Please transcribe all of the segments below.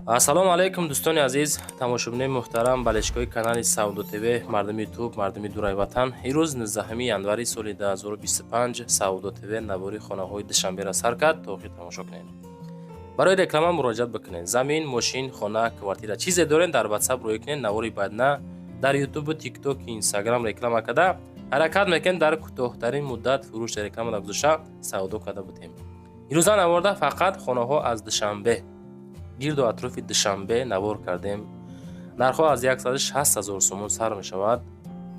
Ассалому алайкум, дӯстони азиз, тамошобинои муҳтарам, болельщикои канали Савдо ТВ, мардуми Ютуб, мардуми дураи ватан. Имрӯз, 19 январи соли 2025, Савдо ТВ навори хонаҳои Душанберо сар кард. То охир тамошо кунед. Барои реклама муроҷиат бикунед. Замин, мошин, хона, квартира, чизе дорен, дар Ватсап рӯй кунед. Навори баъдна дар Ютубу, Тикток, Инстаграм реклама карда, ҳаракат мекунем, дар кӯтоҳтарин муддат фурӯши рекламаро гузошта, савдо карда будем. Имрӯза наворда фақат хонаҳо аз Душанбе, гирду атрофи Душанбе навор кардем. Нархҳо аз 160 ҳазор сомон сар мешавад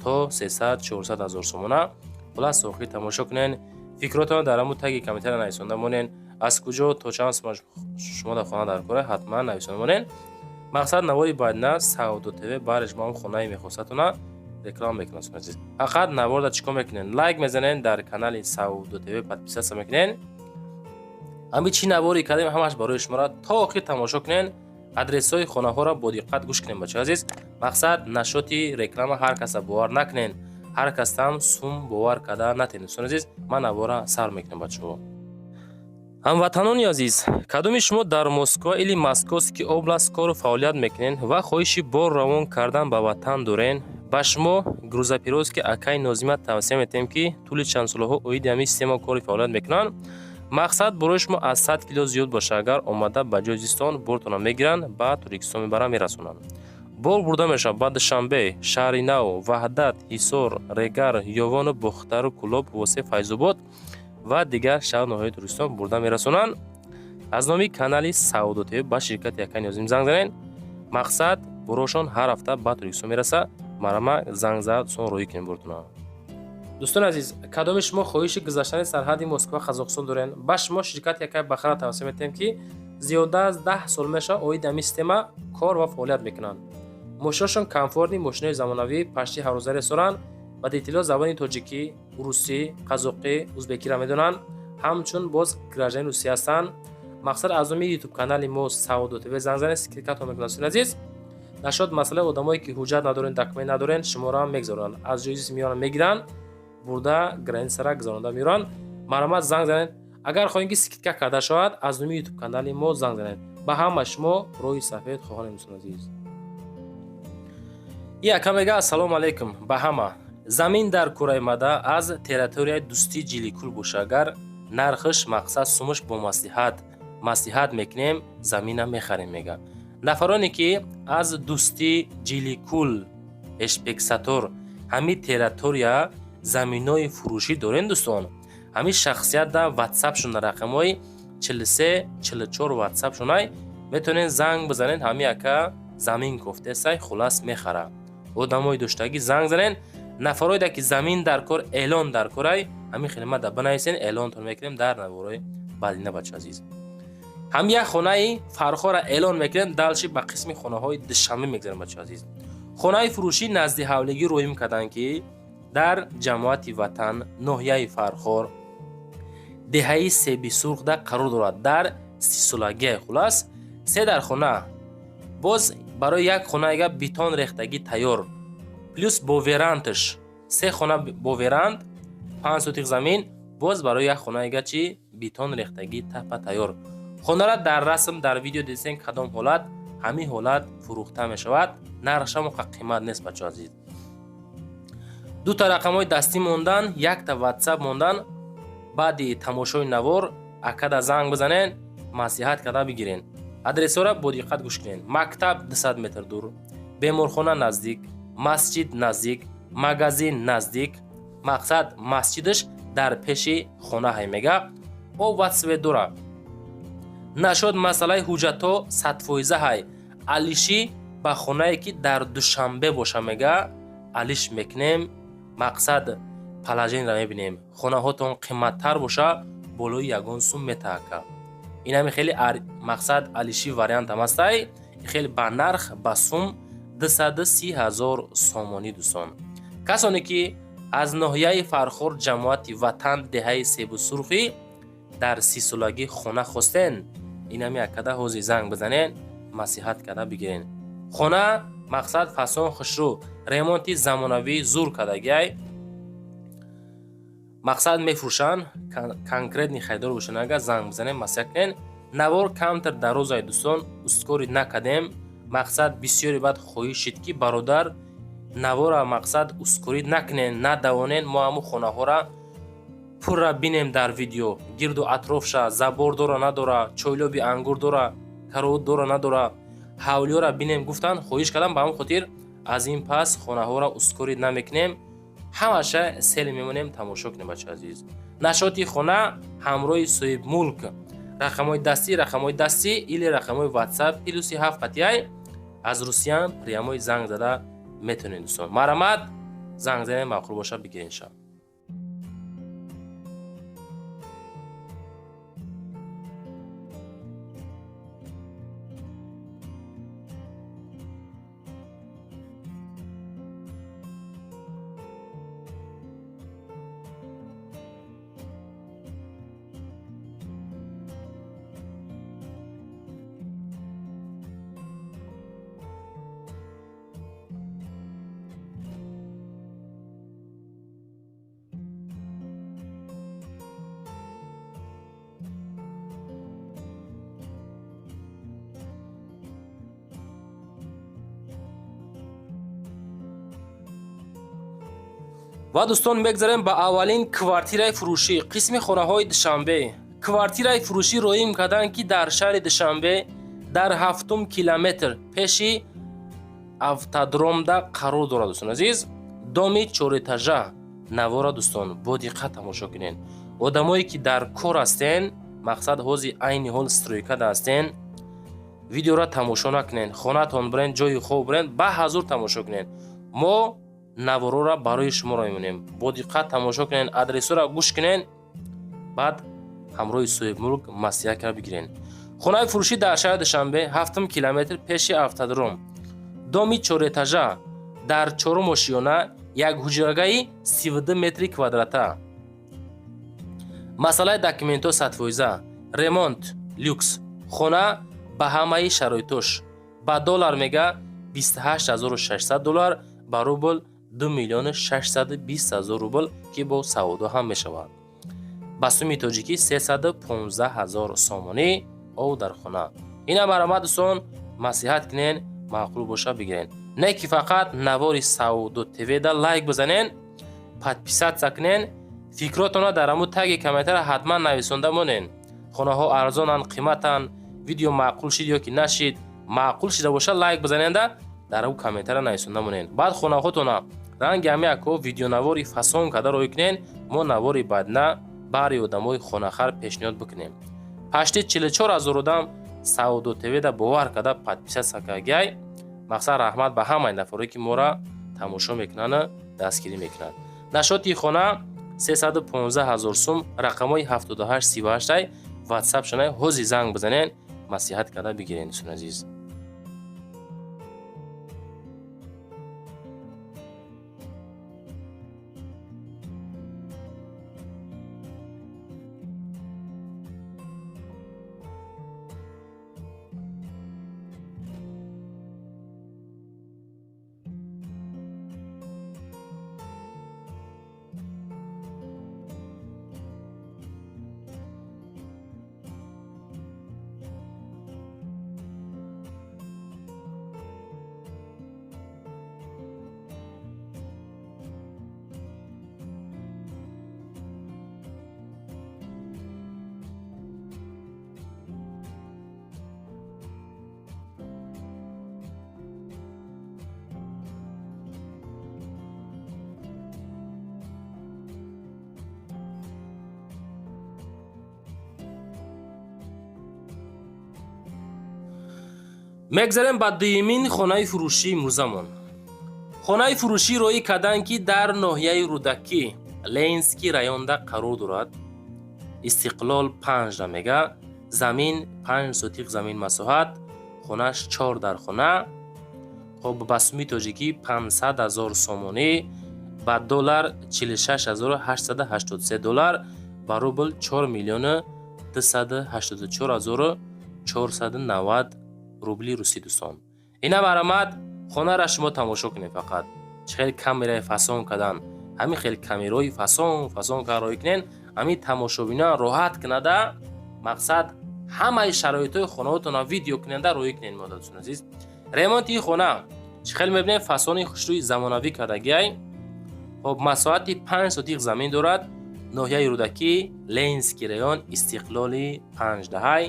то 300, 400 ҳазор сомона. Хулас, охир тамошо кунен. Фикротонро дар ҳамун таги комментария нависонда монен. Аз куҷо то чанд сомон шумо дар хона дар кора, ҳатман нависонда монен. Мақсад, навори баъдна Савдо ТВ бареш ма хонаи мехостатона реклама мекунам. Азиз, фақат наворда чӣ кор мекунен? Лайк мезанен, дар канали Савдо ТВ подписаться мекунен. Ҳами чӣ наворе кардем, ҳамаш барои шуморо. То охир тамошо кунен, адресҳои хонаҳоро бо диққат гӯш кунем, бачаҳои азиз. Мақсад, нашоти реклама ҳар каса бовар накунен, ҳар касам сум бовар карда натен. Дӯстони азиз, ман навора сар мекунам. Бачаҳо, ҳамватанони азиз, кадоми шумо дар Москва или Московский область кору фаъолият мекунен ва хоҳиши бор равон кардан ба ватан дорен, ба шумо грузоперевозки акаи Нозима тавсия метиҳем, ки тӯли чанд солаҳо оиди ҳамин система кори фаъолият мекунанд. Мақсад, борои шумо аз 100 кило зиёд боша агар, омада ба ҷои зистон бортона мегиранд, ба Тоҷикистон мебаранд, мерасонанд. Бор бурда мешавад ба Душанбе, Шаҳри Нав, Ваҳдат, Ҳисор, Регар, Ёвону Бохтару, Кӯлоб, Восе, Файзобод ва дигар шаҳру ноҳияи Тоҷикистон бурда мерасонанд. Аз номи канали Савдо ТВ ба ширкати акаи Нозим занг занед. Мақсад, борошон ҳар ҳафта ба Тоҷикистон мераса. Марама занг зад, сон роҳӣ кунем бортона. Дӯстони азиз, кадоми шумо хоҳиши гузаштани сарҳади Москва, Қазоқистон дорен, ба шумо ширкати якай Бахара тавсия метиҳем, ки зиёда аз 10 сол мешавад, оиди ҳамин система кор ва фаъолият мекунанд. Мошиношон комфортный, мошинои замонавӣ, пашти ҳаррӯза ресоранд. Ба деталҳо забони тоҷикӣ, русӣ, қазоқӣ, узбекиро медонанд, ҳамчун боз гражданини Русия ҳастанд. Мақсад, аз номи Ютуб канали мо Савдо ТВ занг занед, скидкатон мекунад. Дӯстони азиз, нашод масъалаи одамое ки ҳуҷҷат надорен, документ надорен, шуморо ҳам мегузаронанд, аз ҷои зист меёранд, мегиранд, бурда границара гузаронда меёранд. Марҳамат, занг занед. Агар хоҳем, ки скидка карда шавад, аз номи Ютуб канали мо занг занед. Ба ҳама шумо роҳи сафед хоҳонем, дӯстони азиз. И ака мега: «Ассалому алайкум ба ҳама. Замин дар Кураймада, аз территорияи Дӯстӣ, Ҷиликул боша агар, нархш, мақсад, сумаш бо маслиҳат мекунем, замина мехарем», мега. Нафароне ки аз Дӯстӣ, Ҷиликул, Эшпексатор, ҳамин территория заминои фурӯшӣ дорем, дӯстон, ҳамин шахсият да ватсапшон рақамҳои 43 44 ватсапшонай, метавонед занг бизанед. Ҳамин ака замин кофтесай, хулас, мехара. Одамои доштагӣ занг занед. Нафароеда ки замин дар кор, эълон дар корай, ҳамин хидмат да бинависен, эълонтон мекунем дар наворои баъдина. Бача азиз, ҳам як хонаи Фархора эълон мекунем, дальше ба қисми хонаҳои Душанбе мегзарем. Бача азиз, хонаи фурӯшӣ назди ҳавлигӣ роҳим карданд, ки дар ҷамоати Ватан, ноҳияи Фархор, деҳаи Себисурхда қарор дорад, дар сисолагия. Хулас, се дар хона, боз барои як хонаега бетон рехтагӣ тайёр, плюс бо верандаш, се хона бо веранд, 5 сотих замин, боз барои як хонаега чи бетон рехтагӣ тапа тайёр. Хонара дар расм, дар видео дидем, кадом ҳолат, ҳамин ҳолат фурӯхта мешавад. Нархшам қимат нест, бачо азиз. Дута рақамҳои дастӣ мондан, якта Ватсап мондан. Баъди тамошои навор акада занг бизанен, маслиҳат карда бигирен. Адресҳоро бо диққат гӯш кунед: мактаб 200 метр дур, беморхона наздик, масҷид наздик, магазин наздик. Мақсад, масҷидаш дар пеши хона ҳай, мега. Об, свет дора. Нашод масъалаи ҳуҷҷатҳо 100% ҳай. Алишӣ ба хонае ки дар Душанбе боша, мега, алиш мекунем. Мақсад, положениеро мебинем. Хонаҳотон қиматтар боша, болои ягон сум метаака. Инами хеле, мақсад, алиши вариантам ҳастай, хеле ба нарх, ба сум 230 000 сомонӣ. Дӯстон, касоне ки аз ноҳияи Фархор, ҷамоати Ватан, деҳаи Себусурхӣ, дар сисолагӣ хона хостен, инами акада ҳозир занг бизанен, маслиҳат карда бигирен. Хона, мақсад, фасон, хушрӯ, ремонти замонавӣ зур кардагиай. Мақсад, мефурӯшанд. Конкретный харидор бошен, агар занг бизанем, маслиҳат кунен. Навор камтар дарозай, дӯстон, ускорить накардем. Мақсад, бисёре баъд хоҳиш шид, ки бародар, навора, мақсад, ускорить накунен, надавонен, мо ҳамун хонаҳора пурра бинем дар видео, гирду атрофша, забор дора, надора, чойлоби ангур дора, каровот дора, надора, ҳавлиёра бинем гуфтан, хоҳиш кардам. Ба ҳамон хотир аз ин пас хонаҳоро ускорить намекунем, ҳамаша сел мемонем, тамошо кунем. Бача азиз, нашоти хона ҳамроҳи соҳибмулк, рақамҳои дастӣ или рақамҳои WhatsApp +7 қатияй, аз Русиян прямой занг зада метавонед. Дӯстон, марҳамат, занг занем, маъқул боша, бигирен ша. Ва дӯстон, мегзарем ба аввалин квартираи фурӯшӣ, қисми хонаҳои Душанбе. Квартираи фурӯшӣ роим карданд, ки дар шаҳри Душанбе, дар ҳафтум километр, пеши автодромда қарор дорад. Дӯстон азиз, доми чорэтажа. Навора, дӯстон, бо диққат тамошо кунед. Одамое ки дар кор ҳастен, мақсад, ҳози айни ҳол стройкада ҳастен, видеоро тамошо накунед, хонатон бирен, ҷои хоб бирен, ба ҳазур тамошо кунед. Мо наворора барои шуморо мемонем, бо диққат тамошо кунед, адресҳоро гӯш кунед, баъд ҳамроҳи соҳибмулк маслиҳат карда бигирен. Хонаи фурӯшӣ дар шаҳри Душанбе, ҳафтум километр, пеши автодром, доми чорэтажа, дар чорум ошиёна, як ҳуҷрагаи 32 метри квадрата. Масъалаи документҳо 100%, ремонт люкс, хона ба ҳамаи шароитош. Ба доллар мега 28 600 доллар, ба рубл 2 620 000 рубл, ки бо савдо ҳам мешавад. Ба суми тоҷикӣ 315 ҳазор сомонӣ. Ов дар хона. Ина марҳамат, дӯстон, маслиҳат кунен, маъқул боша, бигирен. Не ки фақат навори Савдо ТВда лайк бизанен, подписаться кунен, фикротонро дар ҳамун таги комментара ҳатман нависонда монен. Хонаҳо арзонанд, қиматанд, видео маъқул шид ё ки нашид? Маъқул шида боша, лайк бизаненда, дар ҳамун комментара нависонда монен. Баъд хонаҳотона ранги ҳами ако видеонавори фасон карда рой кунен, мо навори баъдна баҳри одамои хонахар пешниҳод бикунем. Пашти 44 ҳазор одам Савдо ТВда бовар карда подписаться кардагиай. Мақсад, раҳмат ба ҳамаи нафаре, ки моро тамошо мекунанду дастгирӣ мекунанд. Нашоти хона 315 ҳазор сум, рақамҳои 78 38 ватсап шунай, ҳози занг бизанен, маслиҳат карда бигирен, дӯстони азиз. Мегзарем ба дуюмин хонаи фурӯшии имрӯзамон. Хонаи фурӯшӣ роӣ карданд, ки дар ноҳияи Рӯдакӣ, Ленинский районда қарор дорад. Истиқлол 5 мега замин, 5 сотих замин масоҳат, хонаш чор дар хона. Хоб, ба суми тоҷикӣ 500 ҳазор сомонӣ, ба доллар 46 883 доллар, ба рубл 4 284 490 рубли русӣ. Дӯстон, ина марҳамат, хонаро шумо тамошо кунед фақат. Чӣ хел камераи фасон кардан, ҳамин хел камераҳои фасон фасон карда роҳӣ кунен, ҳамин тамошобинон роҳат кунада. Мақсад, Ҳамаи шароитҳои хонаотонро видео куненда роӣ кунен, дӯстони азиз. Ремонти ин хона чӣ хел мебинем, фасони хушрӯи замонавӣ кардагиай. Хоб, масоҳати 5 сотих замин дорад. Ноҳияи Рӯдакӣ, Ленинский район, Истиқлоли 5 даҳай,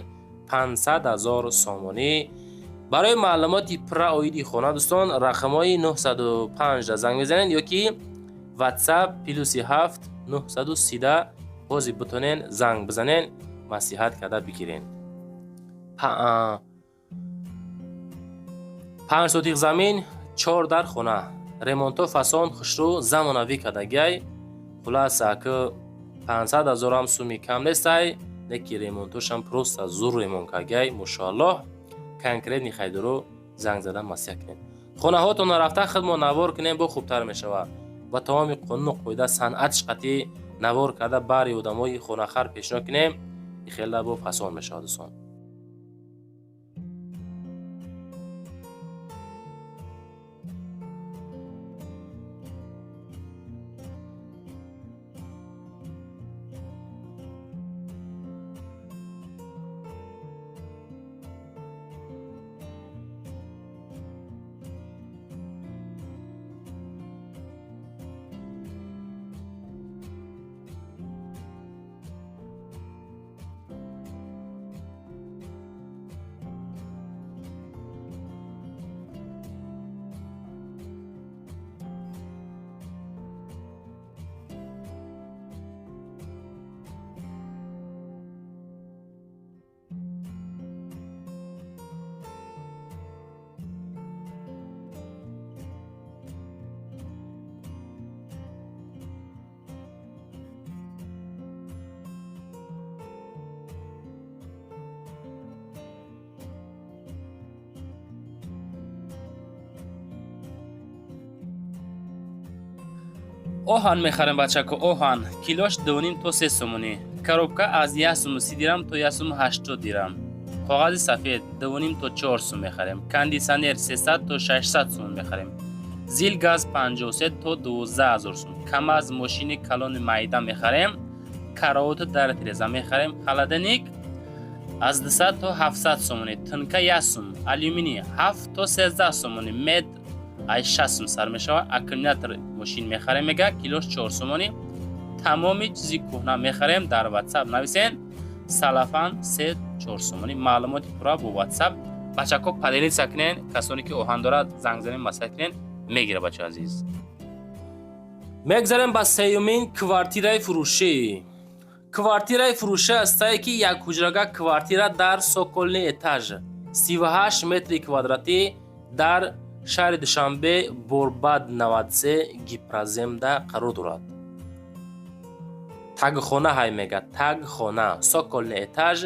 500 000 сомонӣ. Барои маълумоти пурра оиди хона, дӯстон, рақамҳои 905 занг мезанед ё ки WhatsApp +7 930 бози бутонен занг бизанен, маслиҳат карда бигирен. 5 сотих замин, чор дар хона, ремонто фасон хушрӯ замонавӣ кардагиай. Хулоса, ки 500 000-ам суми кам нестай, леки ремонтошам просто зур ремонт кардагиай, мошоаллоҳ. Конкретный харидоро занг зада маслиҳат кунед. Хонаҳотонро рафта худмо навор кунем, бо хубтар мешавад. Ба тамоми қонуну қоида, санъатш қатъӣ навор карда, бари одамои хонахар пешниҳод кунем, хеле бо фасон мешавад, дӯстон. Оҳан мехарем, бачако, оҳан килош 2,5 то 3 сомонӣ, коробка аз 1 суму 30 дирам то 1 суму 80 дирам. Коғази сафед 2,5 то 4 сум мехарем. Кондитсионер 300 то 600 сум мехарем. Зил газ 53 то 12 000 сум. КамАЗ мошини калони майда мехарем. Каровоту дар тиреза мехарем. Холодильник аз 200 то 700 сомонӣ, тынка 1 сум, алюминий 7 то 13 сомонӣ, мед ай 6 сум сар мешавад. Аккумулятор мошин мехарем, мега, килош 4 сомонӣ. Тамоми чизи кӯҳна мехарем, дар WhatsApp нависен. Салафан 3-4 сомонӣ. Маълумоти пурра бо WhatsApp, бачако, поделиться кунен. Касоне ки оҳан дорад, занг занен, маслиҳат кунен, мегира, бача азиз. Мегзарем ба сеюмин квартираи фурӯшӣ. Квартираи фурӯшӣ ҳастае, ки як ҳуҷрага квартира дар цокольный этаж, 38 метри квадратӣ, дар шаҳри Душанбе, Борбад 93, Гипроземда қарор дорад. Тагхона ҳай, мега, тагхона, цокольный этаж,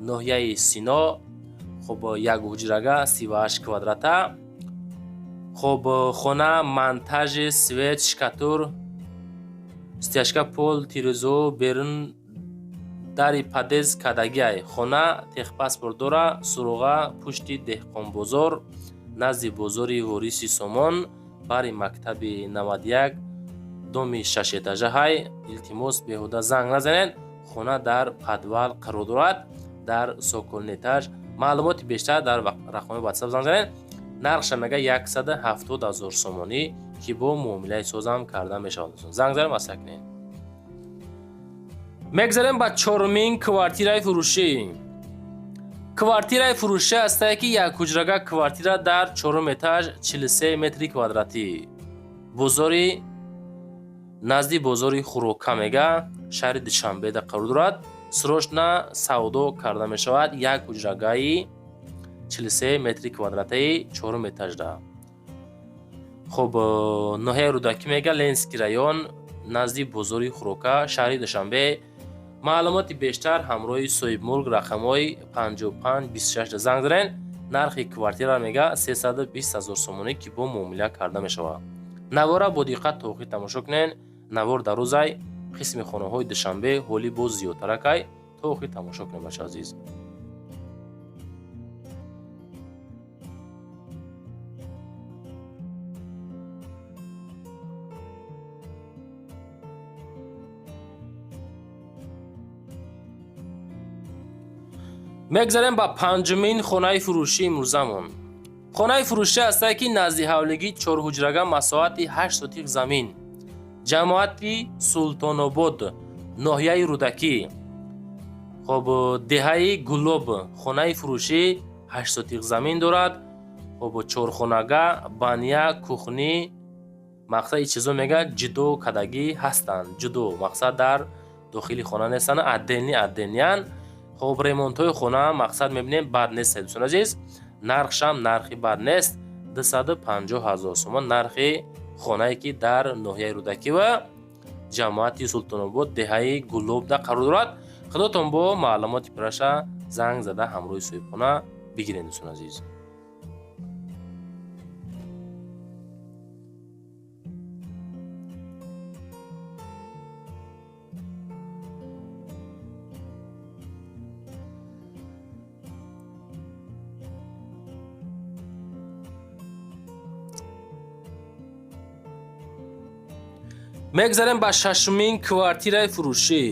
ноҳияи Сино. Хуб, як ҳуҷрага, 38 квадрата. Хуб, хона монтажи, свет, штукатур, стяжка пол, тирезо, берун дари подъезд кардагиай. Хона техпаспорт дора. Суроға: пушти деҳқонбозор, назди бозори Вориси Сомон, бари мактаби 91, доми шашэтажа ҳай. Илтимос, беҳуда занг назанед. Хона дар подвал қарор дорад, дар цокольный этаж. Маълумоти бештар дар рақами WhatsApp занг занед. Нархша мега 170 000 сомонӣ, ки бо муомилаи созам карда мешавад. Занг занед, маслиҳат кунед. Мегзарем ба чорумин квартираи фурӯшӣ. Квартираи фурӯшӣ ҳастае, ки як ҳуҷрага квартира дар чорум этаж, 43 метри квадратӣ, бозори назди бозори Хӯрока, мега, шаҳри Душанбеда қарор дорад. Срочно савдо карда мешавад. Як ҳуҷрагаи 43 метри квадратаи чорум этажда. Хуб, ноҳияи Рӯдакӣ, мега, Ленинский район, назди бозори Хӯрока, шаҳри Душанбе. Маълумоти бештар ҳамроҳи соҳибмулк рақамҳои 55 26 занг занед. Нархи квартира, мега, 320 000 сомонӣ, ки бо муомила карда мешавад. Навора бо диққат то охир тамошо кунед. Навор дар рӯзай қисми хонаҳои Душанбе ҳоли боз зиёдтаракай. То охир тамошо кунед, бача азиз. Мегзарем ба панҷумин хонаи фурӯшӣ имрӯзамон. Хонаи фурӯшӣ ҳастае, ки назди ҳавлигӣ, чорҳуҷрага, масоҳати 8 сотих замин, ҷамоати Султонобод, ноҳияи Рӯдакӣ, хоб, деҳаи Гулоб. Хонаи фурӯшӣ 8 сотих замин дорад, хоб, чорхонага, баня, кухни. Мақсад, ин чизо, мега, ҷудо кардагӣ ҳастанд, ҷудо, мақсад, дар дохили хона нестанд, отдельный, отдельный янд. Хоб, ремонтҳои хона, мақсад, мебинем, бад нест, дӯстони азиз. Нархшам нархи бад нест, 250 ҳазор сомон нархи хонае, ки дар ноҳияи Рӯдакӣ ва ҷамоати Султонобод, деҳаи Гулобда қарор дорад. Худотон бо маълумоти пурраша занг зада, ҳамроҳи соҳибхона бигиред, дӯстони азиз. Мегзарем ба шашумин квартираи фурӯшӣ.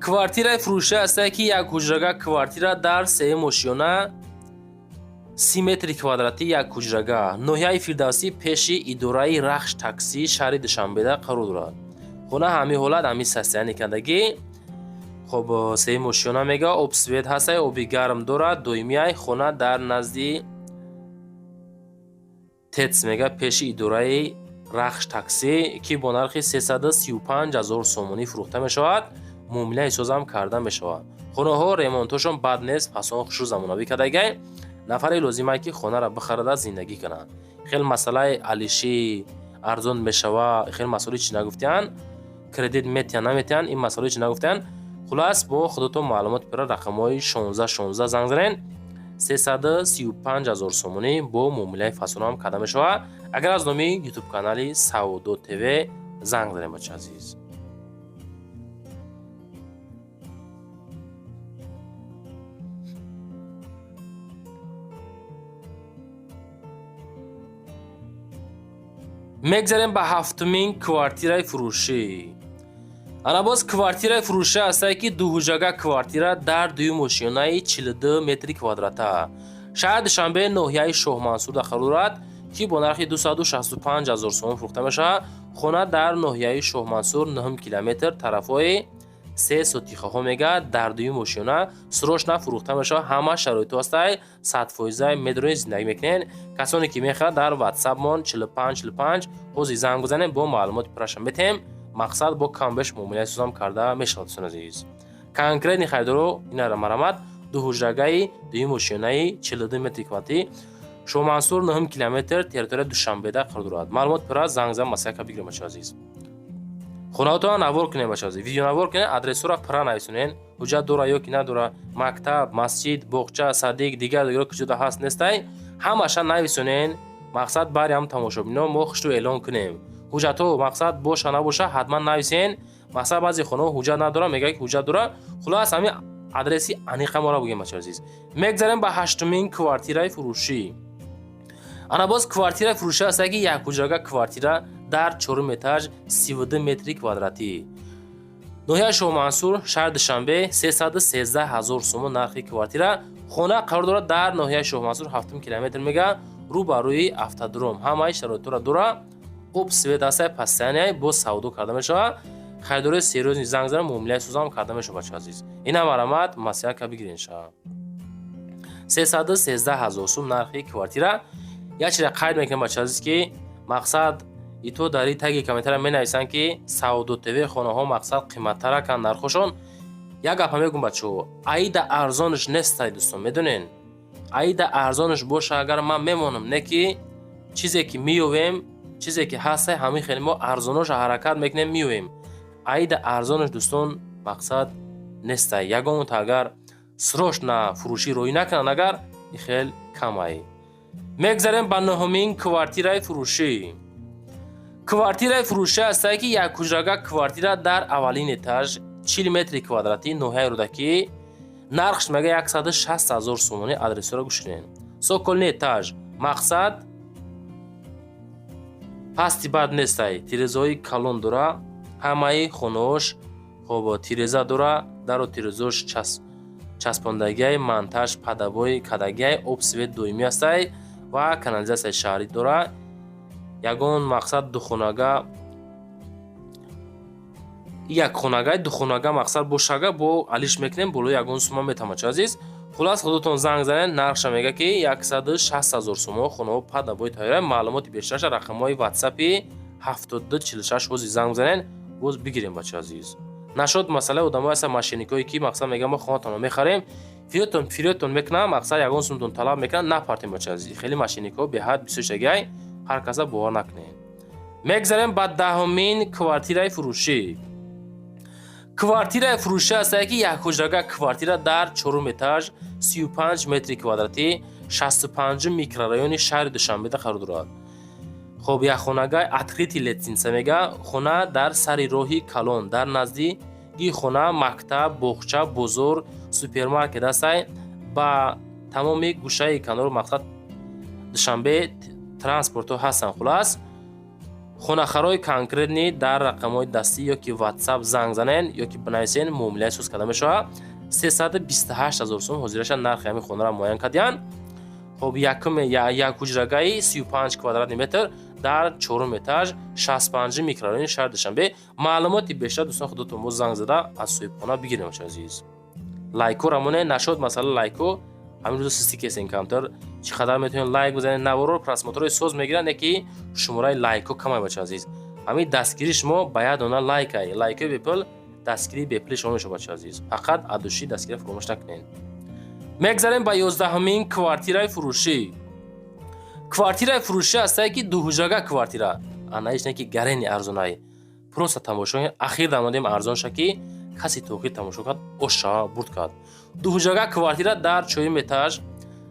Квартираи фурӯшӣ ҳастае, ки як ҳуҷрага квартира дар сеюм ошёна, 30 метри квадратӣ, як ҳуҷрага, ноҳияи Фирдавсӣ, пеши идораи Рахш таксӣ, шаҳри Душанбеда қарор дорад. Хона ҳамин ҳолат, ҳамин состояние кардагӣ. Хоб, сеюм ошёна, мега, об, свет ҳастае, оби гарм дорад, доимияй. Хона дар назди ТЭЦ, мега, пеши идораи Рахш таксӣ, ки бо нархи 335 ҳазор сомонӣ фурӯхта мешавад, муомилаи созам карда мешавад. Хонаҳо ремонтҳошон бад нест, фасон хушрӯ, замонавӣ кардагай. Нафаре лозимае, ки хонаро бихарада, зиндагӣ кунад. Хел масъалаи алишӣ арзон мешава, хел масъалаи чӣ нагуфтиянд, кредит метиҳанд, наметиҳанд, ин масъалаи чӣ нагуфтиянд. Хулас, бо худотон маълумоти пурра рақамҳои 16 16 занг занед. 335 ҳазор сомонӣ бо муомилаи фасонам карда мешавад, агар аз номи ютуб канали Савдо ТВ занг занем, бача азиз. Мегзарем ба ҳафтумин квартираи фурӯшӣ. Ана боз квартираи фурӯшӣ ҳастае, ки дуҳуҷрага квартира дар дуюм ошёнаи, 42 метри квадрата, шаҳри Душанбе, ноҳияи Шоҳмансурда қарор дорад, ки бо нархи 265 ҳазор сомон фурӯхта мешавад. Хона дар ноҳияи Шоҳмансур, 9 километр, тарафҳои се сотихаҳо, мега, дар дуюм ошёна, срочно фурӯхта мешавад. Ҳама шароитҳо ҳастай, 100%, медрои зиндагӣ мекунед. Касоне ки мехоҳад, дар ватсапмон 45 45 ҳозир занг бизанем, бо маълумоти пурраша метаҳем. Мақсад, бо камбеш муомилаи созам карда мешавад, дӯстони азиз. Конкретный харидоро инара марамат. Дуҳуҷрагаи дуюм ошёнаи, 42 метри квадратӣ, Шоҳмансур, 9 километр, территорияи Душанбеда қарор дорад. Маълумот пурра занг зан, маслиҳат бигирем, бачаи азиз. Хонаҳотонро навор кунем, бачаи азиз, видеонавор кунем, адресҳоро пурра нависонен, ҳуҷҷат дора ё ки надора, мактаб, масҷид, боғча, садик, дигар дигаро куҷода ҳаст, нестай, ҳамаша нависонен. Мақсад, бари ҳам тамошобино мо хушрӯ эълон кунем. Ҳуҷҷатҳо, мақсад, боша, набоша, ҳатман нависен. Мақсад, баъзе хонаҳо ҳуҷҷат надоранд, мегӯяд, ки ҳуҷҷат дора. Хулос, ҳамин адреси аниқа моро бигӯем, бачаи азиз. Мегзарем ба ҳаштумин квартираи фурӯшӣ. Ана боз квартираи фурӯшӣ ҳастае, ки як ҳуҷрага квартира дар чорум этаж, 32 метри квадратӣ, ноҳияи Шоҳмансур, шаҳри Душанбе, 313 ҳазор сомон нархи квартира. Хона қарор дорад дар ноҳияи Шоҳмансур, ҳафтум километр, мега, рӯ ба рӯи автодром. Ҳамаи шароитҳоро дора, об, свет ҳастае, постоянный, боз савдо карда мешавад. Харидорои серьёзный занг занам, муомилаи созам карда мешавад, бача азиз. Ина марамат, маслиҳат ка бигирен ша. 313 ҳазор сум нархи квартира. Як чиза қайд мекунем, бача азиз, ки мақсад, ито дар и таги комментария менависанд, ки Савдо ТВ хонаҳо, мақсад, қиматтараканд нархошон. Як гапа мегӯм, бачаҳо, аида арзонаш нестай, дӯстон, медонен, аида арзонаш боша, агар ман мемонам, не ки чизе ки меёвем, чизе ки ҳастай, ҳамин хеле мо арзоноша ҳаракат мекунем, меёвем. Аида арзонаш, дӯстон, мақсад, нестай. Ягонта агар срочно фурӯшӣ роӣ накунанд, агар и хел камай. Мегзарем ба нуҳумин квартираи фурӯшӣ. Квартираи фурӯшӣ ҳастае, ки як ҳуҷрага квартира дар аввалин этаж, 40 метри квадратӣ, ноҳияи Рӯдакӣ, нархш, мега, 160 ҳазор сомонӣ. Адресҳоро гӯш кунед. Цокольный этаж, мақсад, пасти бад нестай, тирезаҳои калон дора, ҳамаи хонаҳош, хоб, тиреза дора, дару тирезаош час. Часпондагиай, монтаж под обои кадагиай, об, свет доимӣ ҳастай ва канализатсияи шаҳрӣ дора. Ягон мақсад духонага, якхонагай, духонага мақсад бошага, бо алиш мекунем, болои ягон сума метавон, бачаи азиз. Хулас, худотон занг занед. Нархша мега, ки 160 000 сомон. Хонаҳо под обои тайёра. Маълумоти бештарша рақамҳои ватсапи 7246 ҳози занг занед, боз бигирем, бачаи азиз. Нашод масъалаи одамои ҳастанд, мошенникое, ки мақсад мегӯян, мо хонатонро мехарем, фирётон мекунам, мақсад ягон сумтон талаб мекунам. Напартем, бачаи азиз, хеле мошенникҳо беҳад бисёр шагиай, ҳар каса бовар накунед. Мегзарем ба 10-умин квартираи фурӯшӣ. Квартираи фурӯшӣ ҳастае, ки якҳуҷрага квартира дар чорум этаж, 35 метри квадратӣ, 65-ум микрорайони шаҳри Душанбеда қарор дорад. Хоб, якхонага, открытый лестница мега. Хона дар сари роҳи калон, дар наздигии хона мактаб, боғча, бозор, супермаркет ҳастай. Ба тамоми гӯшаи канору мақсад Душанбе транспортҳо ҳастанд. Хулас, хонахарои конкретный дар рақамҳои дастӣ ё ки ватсап занг занен ё ки бинависен, муомилаи соз карда мешавад. 328 000 сум ҳозираша нархи ҳамин хонаро муайян кардиянд. Хоб, якум як ҳуҷрагаи 35 квадратный метр дар чорум этаж, 65 микрорайони шаҳри Душанбе. Маълумоти бештар, дӯстон, худотон боз занг зада аз соҳибхона бигирем. Азиз, лайкҳоро монед. Нашод масъала лайкҳо, ҳамин рӯзо систӣ кесен камтар. Чӣ қадар метавонед лайк бизанед, наворо просмотрҳои соз мегиранд, не ки шумораи лайкҳо камай. Бача азиз, ҳамин дастгирии шумо ба як дона лайкай, лайкҳои бепул, дастгирии бепули шумо мешавад. Бача азиз, фақат аз души дастгирия фуромӯш накунед. Мегзарем ба 11-умин квартираи фурӯшӣ. Квартираи фурӯшӣ ҳастае, ки дуҳуҷрага квартира, анаиш не ки гарени арзонай. Просто тамошо, ахир дамодем арзонша, ки касе тоқир тамошо кард, оша бурд кард. Дуҳуҷрага квартира дар чорум этаж,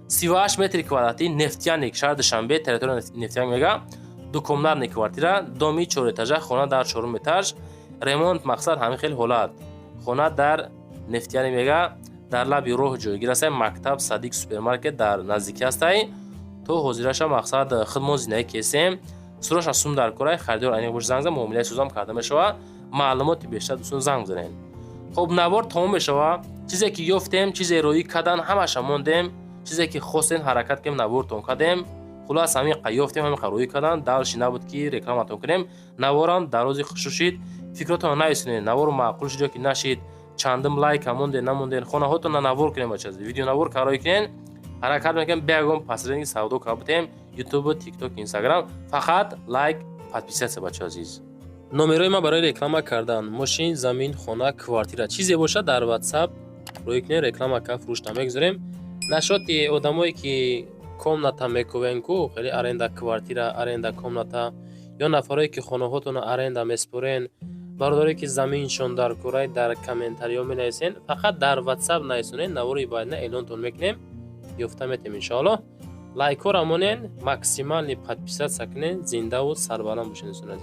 38 метри квадратӣ, Нефтяник, шаҳри Душанбе, территория Нефтяник мега. Двухкомнатный квартира, доми чорэтажа, хона дар чорум этаж, ремонт, мақсад ҳамин хел ҳолат. Хона дар Нефтяник мега, дар лаби роҳ ҷойгир ҳастай. Мактаб, садик, супермаркет дар наздикӣ ҳастай. То ҳозираша мақсад худмон зиндагӣ кесем. Сураша сум дар корай, харидор аниқ бош, занг зан, муомилаи созам карда мешавад. Маълумоти бештар, дӯстон, занг занед. Хоб, навор тамом мешавад. Чизе ки ёфтем, чизе роӣ кардан, ҳамаша мондем. Чизе ки хостем, ҳаракат кардем, навортон кардем. Хулас, ҳамин қа ёфтем, ҳамин қа роӣ кардан. Дальше набуд, ки рекламатон кунем. Наворам дарози хушрӯ шид. Фикротонро нависонед, навору маъқул шуд ё ки нашид, чандум лайка монден, намонден. Хонаҳотонро навор кунем, бача, видеонавор кароӣ кунен. Ҳаракат мекунем, бе ягон посредник савдо карда бутем. Ютуб, Тикток, Инстаграм, фақат лайк, подписаться. Бача азиз, номерои ман барои реклама кардан мошин, замин, хона, квартира, чизе бошад, дар ватсап рӯй кунед. Реклама ка фурӯш намегузорем. Нашоти одамое ки комната мекувен ку, хеле аренда квартира, аренда комната, ё нафарое ки хонаҳотонро аренда меспорен, бародарое ки заминшон дар курай, дар комментариҳо менависен. Фақат дар ватсап нависонед, навори баъдина эълонтон мекунем, ёфта метем, иншоаллоҳ. Лайкҳоро монен, максимальный подписаться кунен. Зиндаву сарбаланд бошед, дӯстони азиз.